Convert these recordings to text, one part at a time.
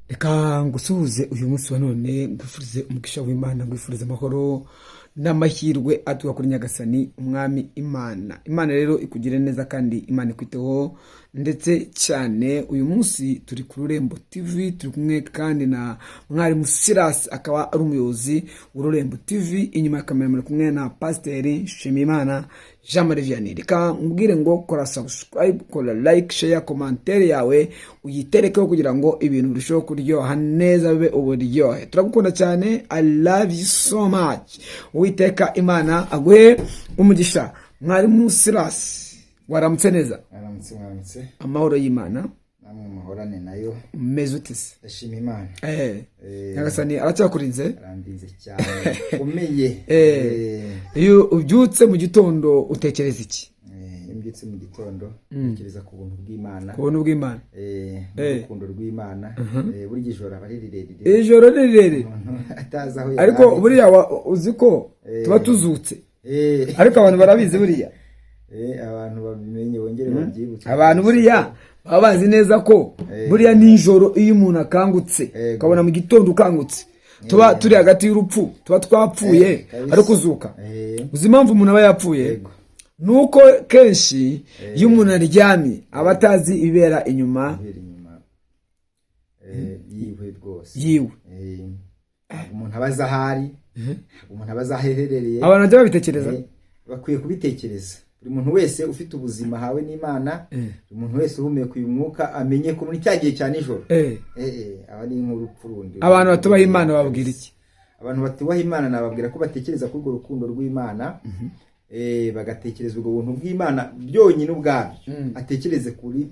Reka ngusuhuze uyu munsi wa none, ngwifurize umugisha w'Imana, ngwifurize amahoro n'amahirwe aturuka kuri Nyagasani Umwami Imana. Imana rero ikugire neza kandi Imana ikwiteho ndetse cyane. Uyu munsi turi ku Rurembo TV, turi kumwe kandi na Mwarimu Silas, akaba ari umuyobozi w'Ururembo TV. Inyuma ya kamera muri kumwe na Pasiteri Nshimiyimana Jean Marie Vianney. Reka nkubwire ngo kora subscribe, kora like, share, commentaire yawe uyiterekeho kugira ngo ibintu birusheho kuryoha neza, bibe uburyohe. Turagukunda cyane, I love you so much. Uwiteka Imana aguhe umugisha. Mwarimu Silas, waramutse neza? Mwaramutse, mwaramutse. Amahoro y'Imana. Namwe muhorane nayo. Umeze ute se? Ndashima Imana. Nyagasani aracyakurinze? Arandinze cyane bikomeye. Iyo ubyutse mu gitondo utekereza iki? Iyo mbyutse mu gitondo ntekereza ku buntu bw'Imana. Ku buntu bw'Imana. N'urukundo rw'Imana. Burya ijoro aba ari rirerire. Ijoro ni rirerire. Umuntu atazi aho Ariko yaraye. buriya uzi ko tuba tuzutse? Ariko abantu barabizi buriya. Abantu babimenye bongere babyibutse. Abantu buriya baba bazi neza ko buriya nijoro iyo umuntu akangutse, ukabona mu gitondo ukangutse, tuba turi hagati y'urupfu, tuba twapfuye. Kabisa. Ariko uzuka. Uzi impamvu umuntu aba yapfuye? Yego. Nuko kenshi iyo umuntu aryamye aba atazi ibibera inyuma. Ibera inyuma yiwe rwose. Yiwe. Ntabwo umuntu aba azi aho ari, ntabwo umuntu aba azi aho aherereye. Abantu bajya babitekereza. Bakwiye kubitekereza. Buri muntu wese ufite ubuzima ahawe n'Imana, buri muntu wese uhumeka uyu mwuka, amenye ko muri cya gihe cya nijoro aba ari nk'urupfu rundi. Abantu batubaha Imana bababwira iki? Abantu batubaha Imana nababwira ko batekereza kuri urwo rukundo rw'Imana, bagatekereza ubwo buntu bw'Imana byonyine ubwabyo, atekereze kuri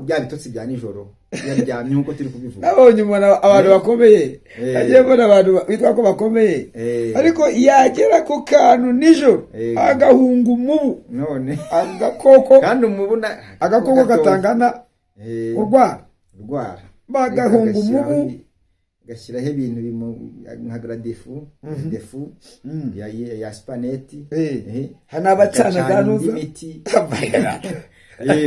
bya bitotsi bya nijoro yaryamye, nk'uko turi kubivuga. Nabonye umuntu, abantu bakomeye, nagiye mbona abantu bitwa ko bakomeye, ariko yagera ku kantu nijoro agahunga umubu. None Agakoko. Kandi umubu Agakoko gatoya. katangana urwara. Urwara. Bagahunga umubu. Agashyiraho ibintu nka garadefu defu ya supaneti. Hari n'abacana za agacana indi nuza. miti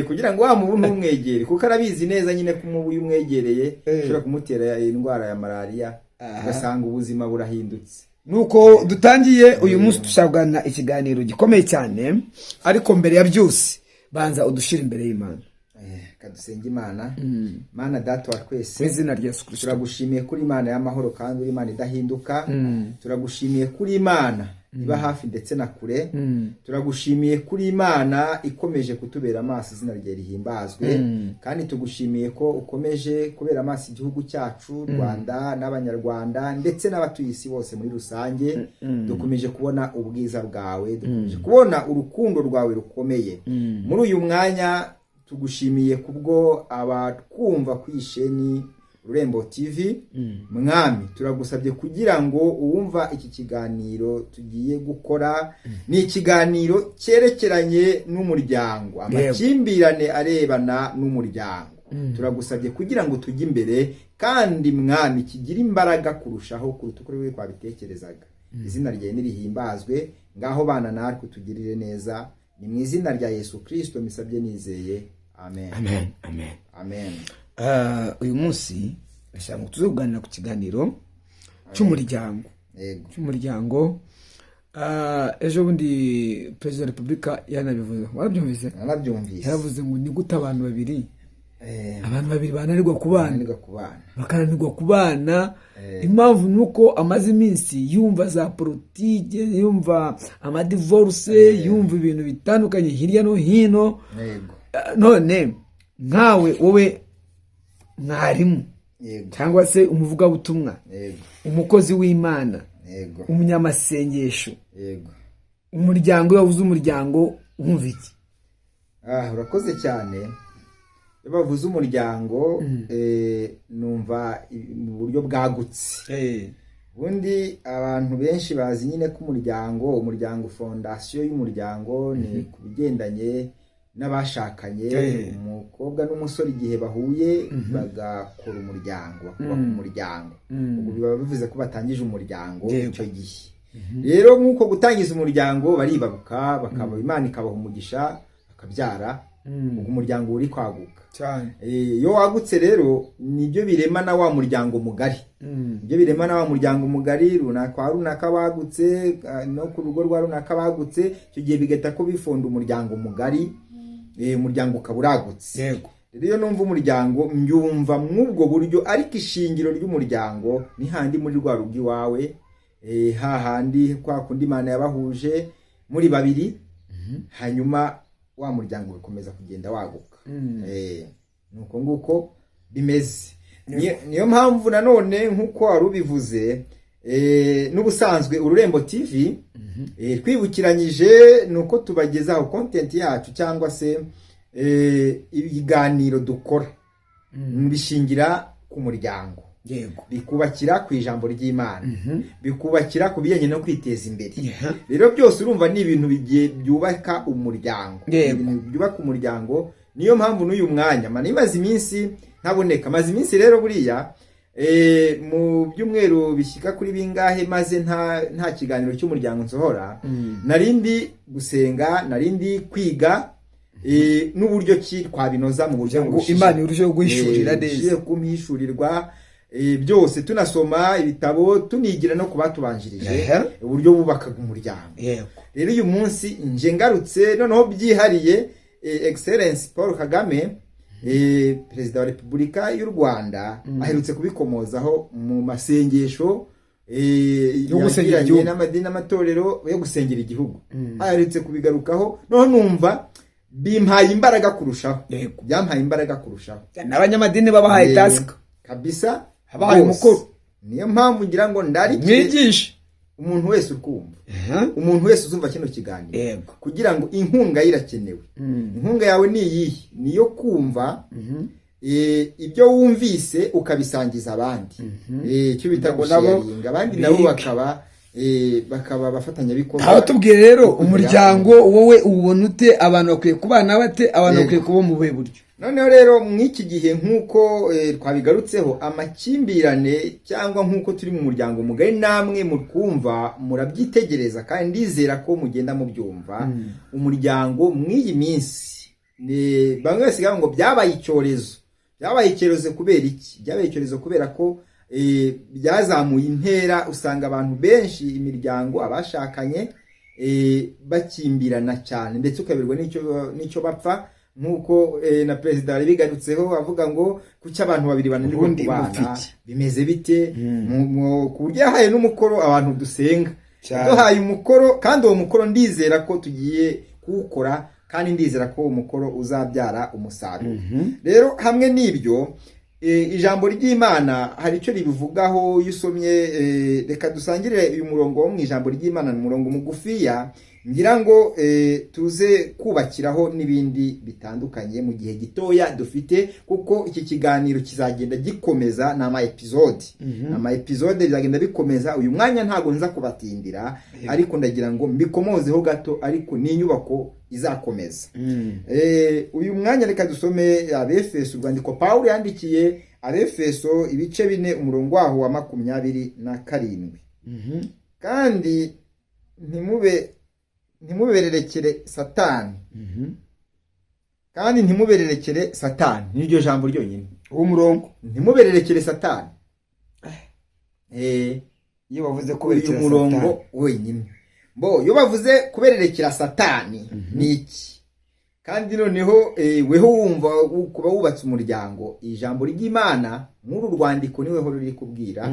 kugira ngo wa mubu ntumwegere, kuko arabizi neza nyine ko umubu iyo umwegereye ushobora kumutera indwara ya malariya, ugasanga ubuzima burahindutse. Nuko dutangiye uyu munsi, dushaka ikiganiro gikomeye cyane, ariko mbere ya byose banza udushyire imbere y'Imana. Kadusenge Imana. Mana Data wa twese, Mu izina rya Yesu Kirisito. turagushimiye kuri Imana y'amahoro kandi uri Imana idahinduka. Turagushimiye kuri Imana iba hafi ndetse na kure. Turagushimiye kuri Imana ikomeje kutubera amaso, izina rye rihimbazwe. Kandi tugushimiye ko ukomeje kubera amaso igihugu cyacu Rwanda n'Abanyarwanda ndetse n'abatuye isi bose muri rusange. Dukomeje kubona ubwiza bwawe, dukomeje kubona urukundo rwawe rukomeye. Muri uyu mwanya tugushimiye kubwo abatwumva ku isheni Rurembo TV. Mwami, turagusabye kugira ngo uwumva iki kiganiro tugiye gukora, ni ikiganiro cyerekeranye n'umuryango, amakimbirane arebana n'umuryango, turagusabye kugira ngo tujye imbere kandi Mwami kigire imbaraga kurushaho kuruta uko rero twabitekerezaga. Izina ryawe nirihimbazwe. Ngaho bana natwe, tugirire neza. Ni mu izina rya Yesu Kirisito misabye nizeye, amen. Amen, amen. Amen. Uyu munsi ndashaka ngo tuze kuganira ku kiganiro cy'umuryango. Cy'umuryango. Ejo bundi Perezida wa Repubulika yanabivuze, warabyumvise? Narabyumvise. Yaravuze ngo ni gute abantu babiri, abantu babiri bananirwa kubana? Bananirwa kubana. Bakananirwa kubana. Impamvu ni uko amaze iminsi yumva za politike, yumva amadivorce, yumva ibintu bitandukanye hirya no hino. None nkawe, wowe mwarimu cyangwa se umuvugabutumwa, umukozi w'Imana, umunyamasengesho, umuryango, iyo wabuze umuryango wumva iki? Ah, urakoze cyane. Iyo bavuze umuryango, numva mu buryo bwagutse. Ubundi abantu benshi bazi nyine ko umuryango, fondation y'umuryango ni ku bigendanye n'abashakanye, umukobwa n'umusore, igihe bahuye bagakora umuryango, bakubaka umuryango. Ubwo biba bivuze ko batangije umuryango. Icyo gihe rero, nk'uko gutangiza umuryango, baribaruka, bakaba, Imana ikabaha umugisha, bakabyara. Ubwo umuryango uri kwaguka. Cyane. Iyo wagutse rero, nibyo birema na wa muryango mugari, nibyo birema na wa muryango mugari runaka wa runaka bagutse, no ku rugo rwa runaka bagutse. Icyo gihe bigahita ko bifonda umuryango mugari, umuryango ukaba uragutse. Rero iyo numva umuryango, mbyumva mw'ubwo buryo, ariko ishingiro ry'umuryango ni handi muri rwa rugo iwawe, hahandi kwa kundi Imana yabahuje muri babiri, hanyuma wa muryango ugakomeza kugenda waguka. Ni uko nguko bimeze. Niyo mpamvu nanone, nk'uko wari ubivuze, n'ubusanzwe Ururembo TV, twibukiranyije, ni uko tubagezaho content yacu cyangwa se ibiganiro dukora bishingira ku muryango, bikubakira ku ijambo ry'Imana, bikubakira ku bijyanye no kwiteza imbere. Rero byose urumva ni ibintu bigiye byubaka umuryango. Ibintu byubaka umuryango. Niyo mpamvu n'uyu mwanya mani maze iminsi ntaboneka, maze iminsi rero buriya, mu byumweru bishyika kuri bingahe maze nta kiganiro cy'umuryango nsohora. Narindi gusenga, narindi kwiga, n'uburyo ki twabinoza mu buryo ngo burushijeho. Imana irusheho guhishurira neza. Irushijeho kumpishurirwa, byose, tunasoma ibitabo, tunigira no ku batubanjirije uburyo bubakaga umuryango. Rero uyu munsi nje ngarutse noneho byihariye, Excellence Paul Kagame, Perezida wa Repubulika y'u Rwanda, aherutse kubikomozaho mu masengesho yo gusengera yagiranye igihugu. n'amadini n'amatorero yo gusengera igihugu. Aherutse kubigarukaho, noneho numva bimpaye imbaraga kurushaho. Byampaye imbaraga kurushaho. N'abanyamadini babahaye task. Kabisa. Habahaye Rwose. umukoro. Niyo mpamvu ngira ngo ndarikire mwigishe umuntu wese ukumva, umuntu wese uzumva kino kiganiro, kugira ngo inkunga ye irakenewe. Inkunga yawe ni iyihe? Ni iyo kumva ibyo wumvise ukabisangiza abandi. Icyo bita Kugira ngo nabo gusharinga abandi, nabo bige. bakaba abafatanyabikorwa. Aho tubwiye rero, Kugira umuryango wowe uwubona ute? Abantu bakwiye kubana bate? Abantu bakwiye kuba mu buhe buryo? Noneho rero mw'iki gihe, nk'uko twabigarutseho, amakimbirane, cyangwa nk'uko turi mu muryango mugari, namwe mutwumva murabyitegereza kandi ndizera ko mugenda mubyumva. Umuryango mw'iyi minsi ni bamwe basigaye ngo byabaye icyorezo. Byabaye icyorezo kubera iki? Byabaye icyorezo kubera ko byazamuye intera, usanga abantu benshi, imiryango, abashakanye, bakimbirana cyane, ndetse ukaberwa n'icyo bapfa, nk'uko na perezida yabigarutseho avuga ngo kuki abantu babiri bananirwa Ubundi kubana, mufiki. bimeze bite? Ku buryo yahaye n'umukoro abantu dusenga. Cyane. Duhaye umukoro, kandi uwo mukoro ndizera ko tugiye kuwukora, kandi ndizera ko uwo mukoro uzabyara umusaruro. Rero hamwe n'ibyo, ijambo ry'Imana hari icyo ribivugaho. Iyo usomye, reka dusangire uyu murongo wo mu ijambo ry'Imana, ni umurongo mugufiya, ngira ngo tuze kubakiraho n'ibindi bitandukanye mu gihe gitoya dufite, kuko iki kiganiro kizagenda gikomeza, ni ama episode, ama episode bizagenda bikomeza. Uyu mwanya ntabwo nza kubatindira, ariko ndagira ngo mbikomozeho gato, ariko ni inyubako izakomeza. Uyu mwanya reka dusome Abefeso, urwandiko Pawulo yandikiye Abefeso, ibice 4, umurongo waho wa 27. Kandi ntimubererekere Satani, kandi ntimubererekere Satani, niryo jambo ryonyine. Uwo murongo. Ntimubererekere Satani. Iyo bavuze Uyu kuberekera murongo Satani. wenyine bo, iyo bavuze kubererekera Satani ni iki? Kandi noneho weho wumva kuba wubatse umuryango, ijambo ry'Imana muri uru rwandiko niweho ruri kubwira: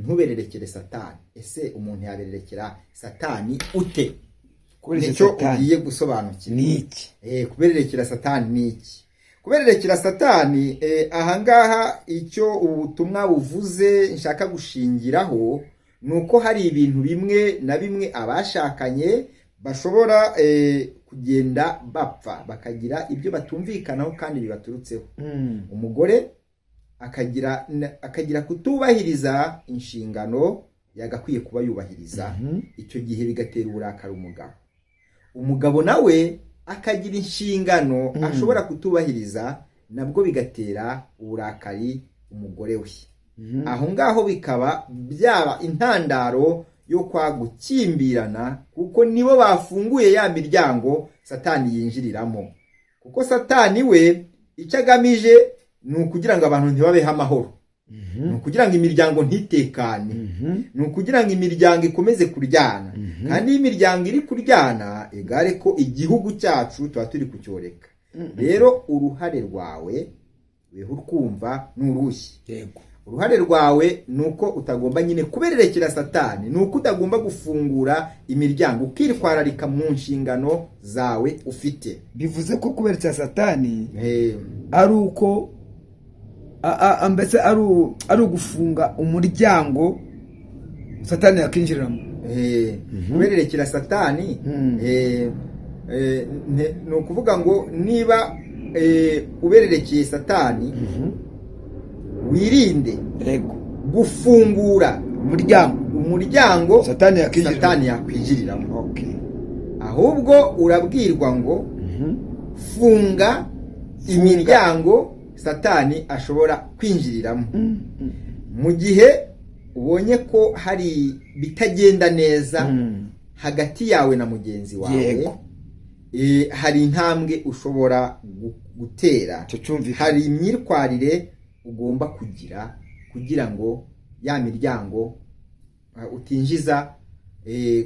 ntubererekere Satani. Ese umuntu yabererekera Satani ute? Kuberekera Nicyo Satani ugiye gusobanukirwa. Ni iki? Kubererekera Satani ni iki? Kubererekera Satani, ahangaha icyo ubutumwa buvuze nshaka gushingiraho ni uko hari ibintu bimwe na bimwe abashakanye bashobora kugenda bapfa, bakagira ibyo batumvikanaho kandi bibaturutseho. Umugore akagira kutubahiriza inshingano yagakwiye kuba yubahiriza, icyo gihe bigatera uburakari umugabo. Umugabo nawe akagira inshingano ashobora kutubahiriza, nabwo bigatera uburakari umugore we. Aho ngaho bikaba byaba intandaro yo kwa gukimbirana, kuko nibo bafunguye ya miryango Satani yinjiriramo. Kuko Satani we icyo agamije ni ukugira ngo abantu ntibabeho amahoro, ni ukugira ngo imiryango ntitekane, ni ukugira ngo imiryango ikomeze kuryana. Kandi iyo imiryango iri kuryana, igare ko igihugu cyacu tuba turi kucyoreka. Rero uruhare rwawe weho urkumva ni urushyi. Uruhare rwawe ni uko utagomba nyine kubererekera Satani, ni uko utagomba gufungura imiryango, ukitwararika mu nshingano zawe ufite. Bivuze ko kuberekera Satani ari uko mbese ari ugufunga umuryango Satani yakinjiriramo. Kubererekera Satani ni ukuvuga ngo niba ubererekeye Satani, wirinde gufungura umuryango umuryango Satani yakinjiriramo. Satani yakwinjiriramo. Ahubwo urabwirwa ngo funga imiryango Satani ashobora kwinjiriramo. Mu gihe ubonye ko hari bitagenda neza hagati yawe na mugenzi wawe, hari intambwe ushobora gutera. Icyo cyumvikana. Hari imyitwarire ugomba kugira kugira ngo ya miryango utinjiza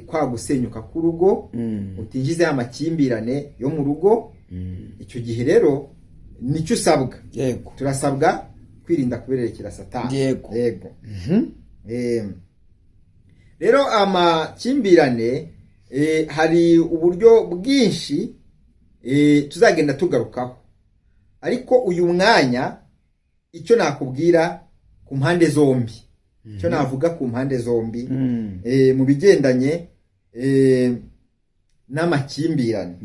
kwa gusenyuka k'urugo, utinjiza ya makimbirane yo mu rugo. Icyo gihe rero nicyo usabwa. Turasabwa kwirinda kubererekera Satani. Yego. Rero amakimbirane, hari uburyo bwinshi tuzagenda tugarukaho, ariko uyu mwanya icyo nakubwira ku mpande zombi, icyo navuga ku mpande zombi mu bigendanye n'amakimbirane,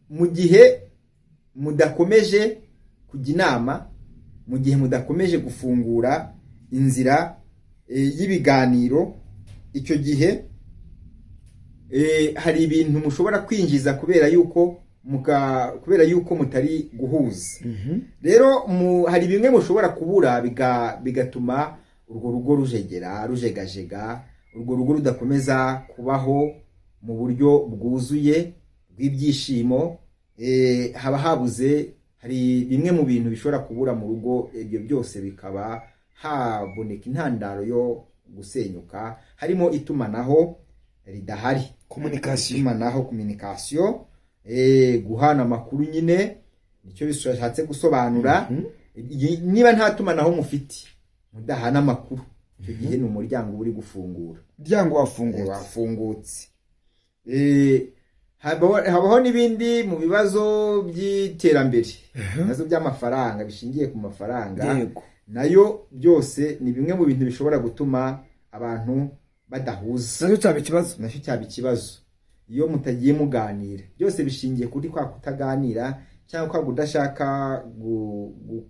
mu gihe mudakomeje kujya inama, mu gihe mudakomeje gufungura inzira y'ibiganiro, icyo gihe hari ibintu mushobora kwinjiza kubera yuko mutari guhuza. Rero hari bimwe mushobora kubura bigatuma urwo rugo rujegera, rujegajega, urwo rugo rudakomeza kubaho mu buryo bwuzuye bw'ibyishimo. Haba habuze, hari bimwe mu bintu bishobora kubura mu rugo, ibyo byose bikaba haboneka intandaro yo gusenyuka, harimo itumanaho ridahari. Communication. Itumanaho, communication, guhana amakuru nyine nicyo bishatse gusobanura. Niba nta tumanaho mufite, mudahana amakuru, icyo gihe ni umuryango uba uri gufungura. Umuryango wafungutse. Wafungutse. Habaho n'ibindi mu bibazo by'iterambere, ibibazo by'amafaranga, bishingiye ku mafaranga. Nayo byose ni bimwe mu bintu bishobora gutuma abantu badahuza. Nacyo cyaba ikibazo. Nacyo cyaba ikibazo iyo mutagiye muganira. Byose bishingiye kuri kwa kutaganira cyangwa kwa kudashaka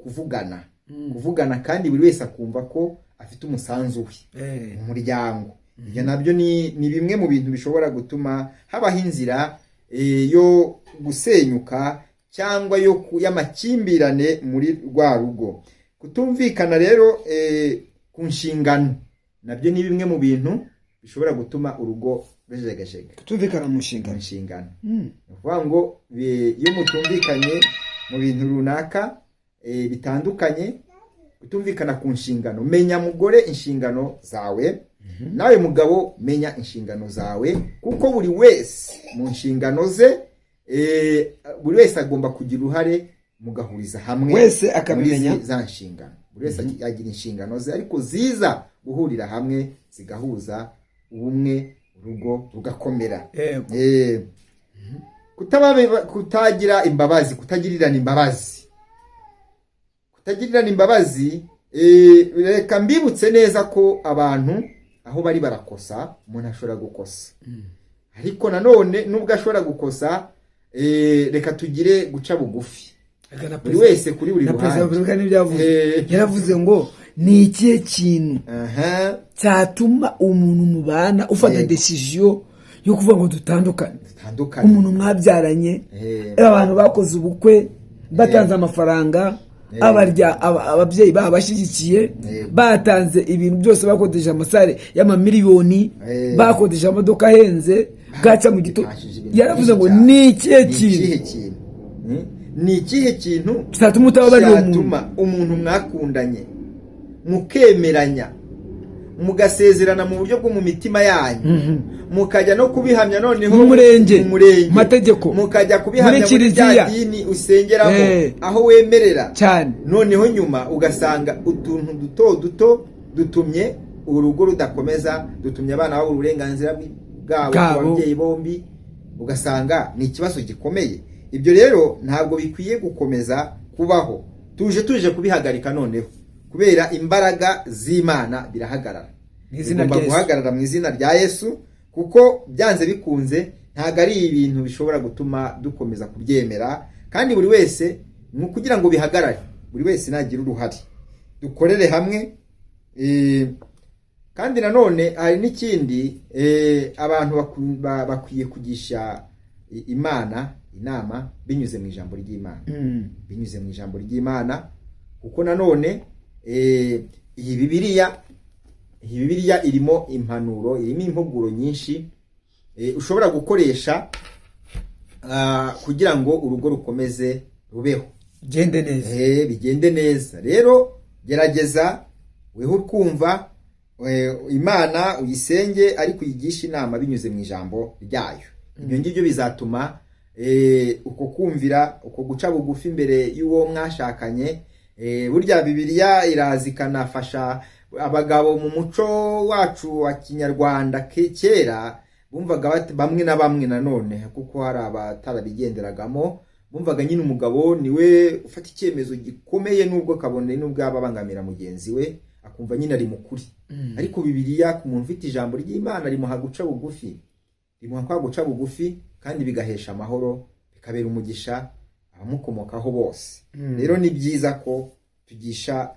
kuvugana, kandi buri wese akumva ko afite umusanzu we mu muryango. Ibyo nabyo ni bimwe mu bintu bishobora gutuma habaho inzira yo gusenyuka cyangwa y'amakimbirane muri rwa rugo. Kutumvikana rero ku nshingano nabyo ni bimwe mu bintu bishobora gutuma urugo rujegajega. Kutumvikana mu Mu nshingano. nshingano. Ni ukuvuga ngo iyo mutumvikanye mu bintu runaka bitandukanye, kutumvikana ku nshingano, menya mugore inshingano zawe, nawe mugabo menya inshingano zawe, kuko buri wese mu nshingano ze, buri wese agomba kugira uruhare, mugahuriza hamwe Wese akabimenya. muri za nshingano. Buri wese agira inshingano ze, ariko ziza guhurira hamwe zigahuza ubumwe, urugo rugakomera. Kutagira imbabazi, kutagirirana imbabazi, kutagirirana imbabazi. Reka mbibutse neza ko abantu aho bari barakosa. Umuntu ashobora gukosa, ariko nanone nubwo ashobora gukosa, reka tugire guca bugufi buri wese kuri buri Na perezida wa ruhande. repubulika nibyo yavuze. Yaravuze ngo ni ikihe kintu cyatuma umuntu mubana ufata décision yo kuvuga ngo dutandukane? Dutandukane. Umuntu mwabyaranye, abantu bakoze ubukwe, batanze amafaranga, abarya ababyeyi babashyigikiye, batanze ibintu byose, bakodesha amasare y'amamiliyoni, bakodesha amamodoka ahenze. Bwacya mu gitondo. Bikashije ibintu Yaravuze ngo byinshi cyane. ni ikihe Ni ikihe kintu kintu? Ni ikihe kintu cyatuma utababarira umuntu? Cyatuma umuntu mwakundanye, mukemeranya, mugasezerana mu buryo bwo mu mitima yanyu, mukajya no kubihamya noneho Mu murenge, mu murenge, mu mategeko, mukajya kubihamya muri muri rya kiliziya. dini usengeramo, aho wemerera cyane, noneho nyuma ugasanga utuntu duto duto dutumye urugo rudakomeza, dutumye abana babura uburenganzira bwabo ku Bwabo. babyeyi bombi, ugasanga ni ikibazo gikomeye. Ibyo rero ntabwo bikwiye gukomeza kubaho. Tuje kubihagarika noneho kubera imbaraga z'Imana, birahagarara. Mu izina Bigomba rya Yesu. guhagarara mu izina rya Yesu, kuko byanze bikunze ntabwo ari ibintu bishobora gutuma dukomeza kubyemera. Kandi buri wese, ni ukugira ngo bihagarare, buri wese nagira uruhare, dukorere hamwe. Kandi nanone hari n'ikindi, abantu bakwiye kugisha Imana inama binyuze mu ijambo ry'Imana, binyuze mu ijambo ry'Imana, kuko nanone iyi Bibiliya irimo impanuro, irimo impuguro nyinshi ushobora gukoresha kugira ngo urugo rukomeze rubeho, Gende neza. Bigende neza. Rero gerageza weho utwumva, Imana uyisenge ariko uyigishe inama binyuze mu ijambo ryayo. Ibyo ngibyo bizatuma uko kumvira, uko guca bugufi imbere y'uwo mwashakanye. Burya Bibiliya iraza ikanafasha abagabo. Mu muco wacu wa Kinyarwanda kera bumvaga bamwe na bamwe nanone, kuko hari abatarabigenderagamo, bumvaga nyine umugabo niwe ufata icyemezo gikomeye, nubwo kabone nubwo yaba abangamira mugenzi we, akumva nyine ari mukuri. Ariko Bibiliya, ku muntu ufite ijambo ry'Imana, rimuha guca bugufi, rimuha kwa guca bugufi, kandi bigahesha amahoro, bikabera umugisha abamukomokaho bose. Rero ni byiza ko tugisha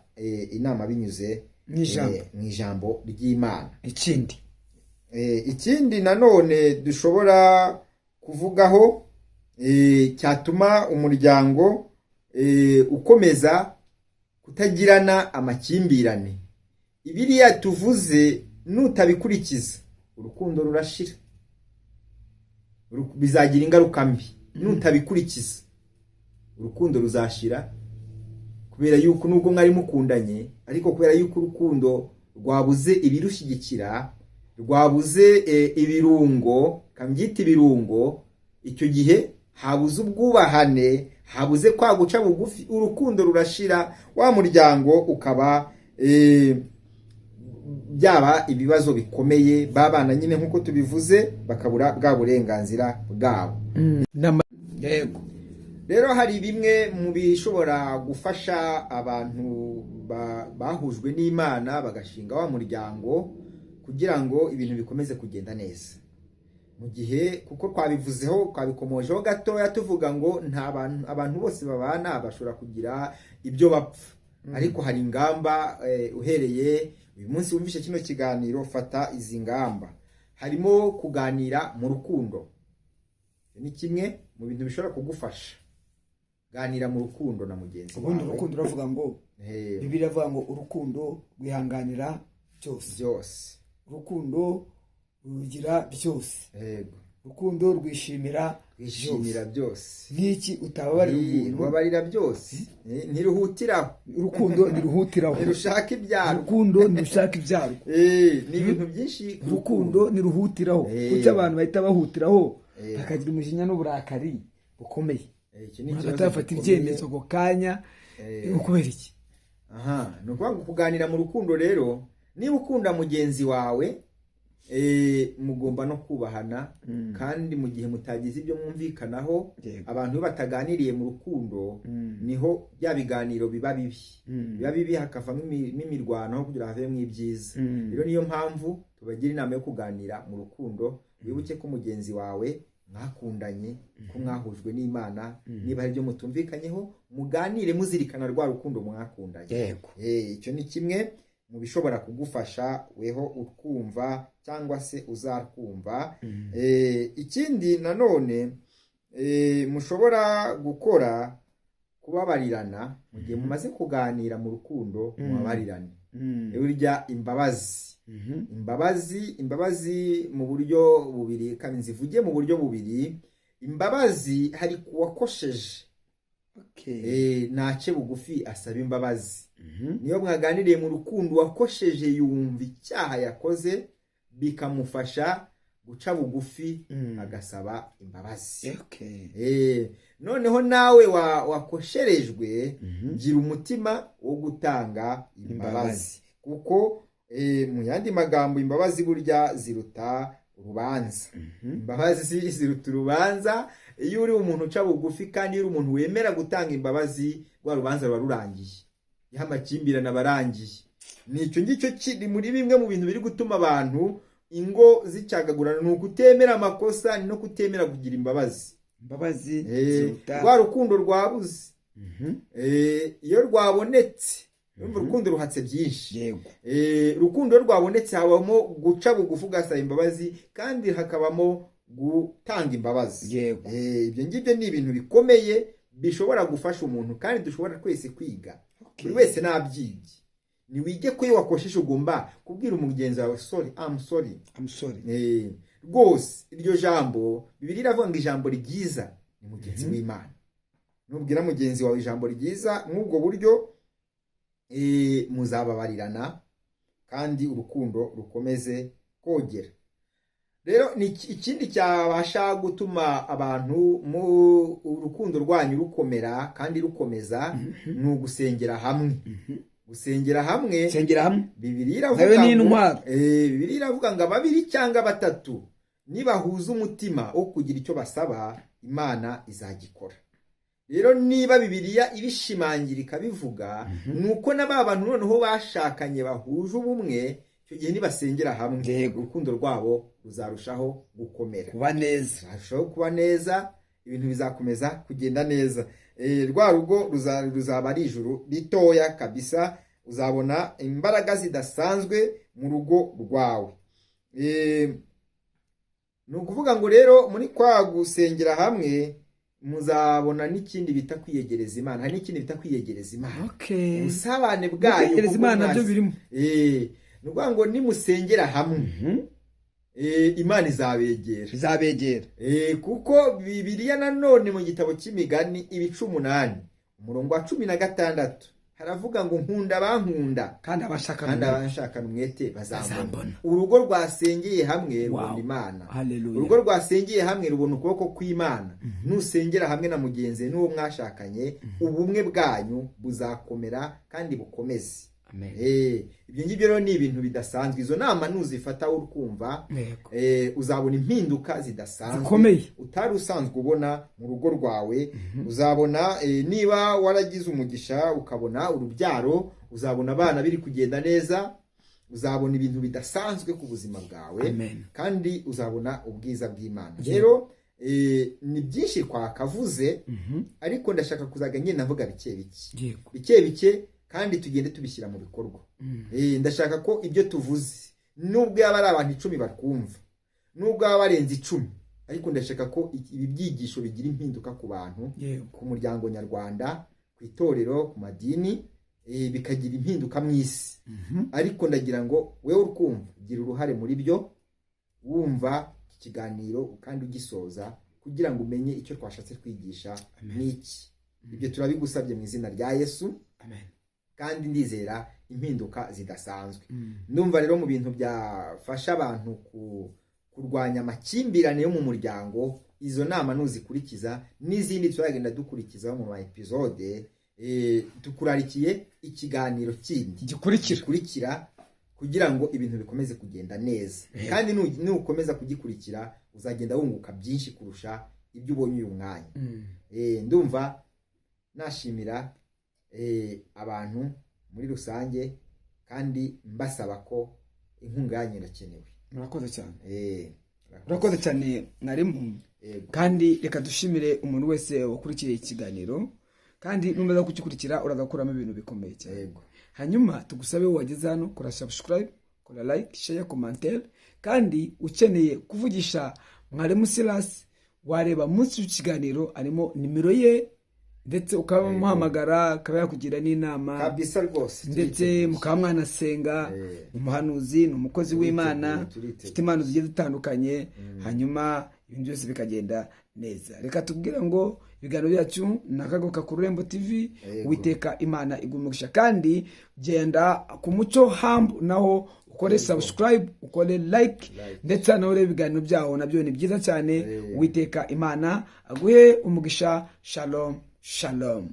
inama binyuze Mu ijambo. Mu ijambo ry'Imana. Ikindi? Ikindi nanone dushobora kuvugaho cyatuma umuryango ukomeza kutagirana amakimbirane, ibiriya tuvuze nutabikurikiza urukundo rurashira. Bizagira ingaruka mbi. Nutabikurikiza urukundo ruzashira, kubera yuko nubwo mwari mukundanye, ariko kubera yuko urukundo rwabuze ibirushyigikira, rwabuze ibirungo, kabyita ibirungo, icyo gihe habuze ubwubahane, habuze kwa guca bugufi, urukundo rurashira, wa muryango ukaba byaba ibibazo bikomeye. Babana nyine nk'uko tubivuze, bakabura bwa burenganzira bwabo. Yego. Rero hari bimwe mu bishobora gufasha abantu bahujwe n'Imana bagashinga wa muryango, kugira ngo ibintu bikomeze kugenda neza. Mu gihe kuko twabivuzeho, twabikomojeho gatoya, tuvuga ngo nta bantu, abantu bose babana bashobora kugira ibyo bapfa, ariko hari ingamba. Uhereye uyu munsi wumvishe kino kiganiro, fata izi ngamba. Harimo kuganira mu rukundo, ni kimwe mu bintu bishobora kugufasha. Ganira mu rukundo na mugenzi Ubundi wawe. urukundo uravuga ngo, Bibiliya iravuga ngo urukundo rwihanganira byose. Byose. Urukundo rugira byose. Urukundo rwishimira Rwishimira byose. Nk'iki utababarira umuntu? Rubabarira byose. Ntiruhutiraho. Urukundo ntiruhutiraho. Ntirushaka ibyarwo. Urukundo ntirushaka ibyarwo. Ni ibintu byinshi. Urukundo ntiruhutiraho. Kuki abantu bahita bahutiraho, bakagira umujinya n'uburakari bukomeye? Iki ni Umuntu ikibazo atafata gikomeye. ibyemezo ako kanya, kubera iki? Aha ni ukuvuga ngo kuganira mu rukundo rero, niba ukunda mugenzi wawe, mugomba no kubahana. Kandi mu gihe mutagize ibyo mwumvikanaho, abantu iyo bataganiriye mu rukundo, niho bya biganiro biba bibi, biba bibi, hakavamo n'imirwano aho kugira havemo ibyiza. Rero niyo mpamvu tubagira inama yo kuganira mu rukundo. Wibuke ko mugenzi wawe mwakundanye, ko mwahujwe n'Imana. Niba hari ibyo mutumvikanyeho, muganire muzirikana rwa rukundo mwakundanye. Icyo ni kimwe mu bishobora kugufasha weho utwumva cyangwa se uzatwumva. Ikindi nanone mushobora gukora Kubabarirana mu gihe mumaze kuganira mu rukundo, mubabarirane. Burya imbabazi, imbabazi, imbabazi mu buryo bubiri, kandi nzivuge mu buryo bubiri. Imbabazi hari kuwakosheje, nace bugufi asaba imbabazi. Niyo mwaganiriye mu rukundo, uwakosheje yumva icyaha yakoze, bikamufasha guca bugufi, agasaba imbabazi. Noneho nawe wakosherejwe, gira umutima wo gutanga imbabazi, Imbabazi. kuko mu yandi magambo, imbabazi burya ziruta urubanza. Imbabazi ziruta urubanza. Iyo uri umuntu uca bugufi kandi iyo uri umuntu wemera gutanga imbabazi, rwa rubanza ruba rurangiye, iyo amakimbirane aba arangiye. Ni icyo ngicyo kiri muri bimwe mu bintu biri gutuma abantu ingo zicagagurana, ni ukutemera amakosa, ni no kutemera kugira imbabazi. Imbabazi ziruta. Rwa rukundo rwabuze. Iyo rwabonetse, urumva urukundo ruhatse byinshi. Urukundo rwabonetse, habamo guca bugufi ugasaba imbabazi, kandi hakabamo gutanga imbabazi. Ibyo ngibyo ni ibintu bikomeye bishobora gufasha umuntu kandi dushobora twese kwiga. Buri wese nabyibye, niwige ko iyo wakosheje ugomba kubwira umugenzi wawe: "Sorry, I'm sorry." I'm sorry. Rwose iryo jambo, Bibiliya iravuga ngo ijambo ryiza ni mugenzi w'Imana. Nubwira mugenzi wawe ijambo ryiza nk'ubwo buryo, muzababarirana kandi urukundo rukomeze kogera. Rero ni ikindi cyabasha gutuma abantu mu urukundo rwanyu rukomera kandi rukomeza, ni ugusengera hamwe, gusengera hamwe. Sengera hamwe. Bibiliya iravuga Nayo ni ngo intwaro. Bibiliya iravuga ngo ababiri cyangwa batatu nibahuza umutima wo kugira icyo basaba, Imana izagikora. Rero niba Bibiliya ibishimangira ikabivuga, ni uko na ba bantu noneho bashakanye bahuje ubumwe, icyo gihe nibasengera hamwe, urukundo rwabo ruzarushaho gukomera, kuba neza, ruzarushaho kuba neza, ibintu bizakomeza kugenda neza. Rwa rugo ruzaba ari ijuru ritoya kabisa. Uzabona imbaraga zidasanzwe mu rugo rwawe. Ni ukuvuga ngo rero muri kwa gusengera hamwe muzabona n'ikindi bita kwiyegereza Imana. Hari n'ikindi bita kwiyegereza Imana, ubusabane bwayo. Kwiyegereza kuko Imana nabyo birimo. Ni ukuvuga ngo nimusengera hamwe, Imana izabegera. Izabegera. Kuko Bibiliya nanone mu gitabo cy'Imigani, ibice 8, umurongo wa 16, haravuga ngo: "Nkunda abankunda, kandi abashaka kandi abanshakana umwete bazambona." Bazambona. Urugo rwasengeye hamwe rubona Imana. Hallelujah. Urugo rwasengeye hamwe rubona ukuboko kw'Imana. Nusengera hamwe na mugenzi n'uwo mwashakanye, ubumwe bwanyu buzakomera kandi bukomeze. Amen. Ibyo ngibyo rero ni ibintu bidasanzwe. Izo nama nuzifata uri kumva, uzabona impinduka zidasanzwe Zikomeye. utari usanzwe ubona mu rugo rwawe. Uzabona, niba waragize umugisha ukabona urubyaro, uzabona abana biri kugenda neza, uzabona ibintu bidasanzwe ku buzima bwawe. Amen. Kandi uzabona ubwiza bw'Imana. Rero ni byinshi twakavuze, ariko ndashaka kuzaga ngenda mvuga bike bike, bike bike, kandi tugende tubishyira mu bikorwa. Ndashaka ko ibyo tuvuze, nubwo yaba ari abantu 10 batwumva, nubwo baba barenze 10, ariko ndashaka ko ibi byigisho bigira impinduka ku bantu, ku muryango nyarwanda, ku itorero, ku madini, bikagira impinduka mu isi. Ariko ndagira ngo wewe uri gira uruhare muri byo, wumva iki kiganiro kandi ugisoza, kugira ngo umenye icyo twashatse kwigisha n'iki. Ibyo turabigusabye mu izina rya Yesu. Amen. Kandi ndizera impinduka zidasanzwe. Ndumva rero mu bintu byafasha abantu kurwanya amakimbirane yo mu muryango, izo nama nuzikurikiza n'izindi tuzagenda dukurikizaho mu ma episode, tukurarikiye ikiganiro kindi gikurikira. Gikurikira, kugira ngo ibintu bikomeze kugenda neza. Kandi nukomeza kugikurikira, uzagenda wunguka byinshi kurusha ibyo ubonye uyu mwanya. Ndumva nashimira abantu muri rusange, kandi mbasaba ko inkunga yanyu irakenewe. Murakoze cyane. Urakoze cyane, mwarimu. Yego. Kandi reka dushimire umuntu wese wakurikiye ikiganiro, kandi numaze kugikurikira uragakuramo ibintu bikomeye cyane. Hanyuma tugusabe, wageze hano, kora subscribe, kora like, share, commentaire. Kandi ukeneye kuvugisha mwarimu Silas, wareba munsi y'ikiganiro, harimo nimero ye. Ndetse ukaba umuhamagara, akaba yakugira n'inama. Kabisa rwose. Ndetse Turiteguye. mukaba mwanasenga. Umuhanuzi ni umukozi w'Imana, Turiteguye. ufite impano zigiye zitandukanye, hanyuma ibintu byose bikagenda neza. Reka tubwire ngo ibiganiro byacu ni Akagaruka ku Rurembo TV. Witeka Imana igumugisha, kandi genda ku Mucyo Hambu naho ukore subscribe, ukore like, Like. ndetse nawe urebe ibiganiro byaho, nabyo ni byiza cyane. Witeka Imana aguhe umugisha. Shalom, shalom.